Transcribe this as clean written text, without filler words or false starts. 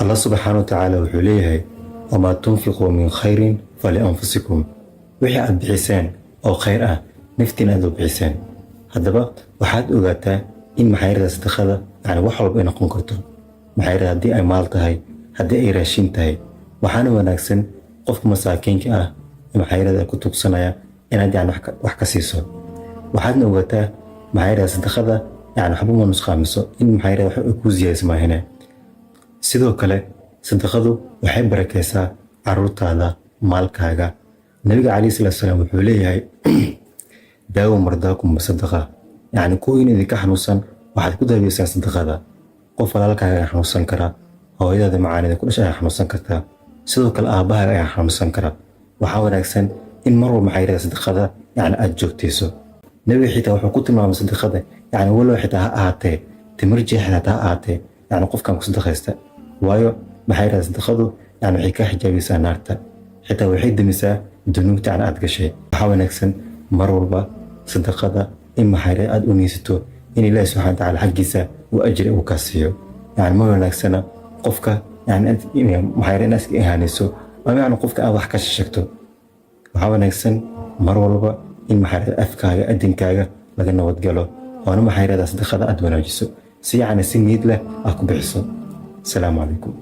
Allah subxaana wa tacaala wuxuu leeyahay: "Wamaa tunfiquu min khayrin falianfusikum." Wixii aad bixiseen oo khayr ah, naftiin aad u bixiseen. Haddaba waxaad ogaataa in, maxaa yirahdaa, sadaqada yani wax walba ay noqon karto, maxaa yirahdaa, haddii ay maal tahay, haddii ay raashin tahay. Waxaana wanaagsan qofka masaakiinka ah, maxaa yirahdaa, ku tuugsanaya inaad yani wax ka siiso. Waxaadna ogaataa, maxaa yirahdaa, sadaqada yani waxba ma nusqaamiso, in, maxaa yirahdaa, wax ay kuu siyaadiso maahine. Sidoo kale sadaqadu waxay barakeysaa caruurtaada, maalkaaga. Nabiga calayhi salaatu salaam wuxuu leeyahay: "Daawu mardaakum bisadaqa." Yacni kuwiin idinka xanuunsan waxaad ku daaweysaan sadaqada. Qof walaalkaaga ayaa xanuunsan kara, hooyadaada macaanida ku dhashay ayaa xanuunsan kartaa, sidoo kale aabbahaaga ayaa xanuunsan kara. Waxaa wanaagsan in mar walba, maxaa yirahdaa, sadaqada yani aad joogtayso. Nabiga xitaa wuxuu ku tilmaamay sadaqada, yani walow xitaa ha ahaatee timir jeex xitaa ha ahaatee, yani qofkan ku sadaqaysta. Waayo, maxaa yirahdaa, sadaqadu yani waxay kaa xijaabaysaa naarta, xitaa waxay demisaa dunuubta yani aad gashay. Waxaa wanaagsan mar walba sadaqada in, maxaa yirahdaa, aad u niyeysato in Ilaahi subxana watacaala xaggiisa uu ajri uu kaa siiyo. Yani ma wanaagsana qofka yani, maxaa yirahdaa, inaad iska ihaanayso ama yani qofka aad wax ka sheegto. Waxaa wanaagsan mar walba in, maxaa yirahdaa, afkaaga, adinkaaga laga nabadgalo, oona, maxaa yirahdaa, sadaqada aad wanaajiso, si yacni si niyad leh aad ku bixiso. Asalaamu calaykum.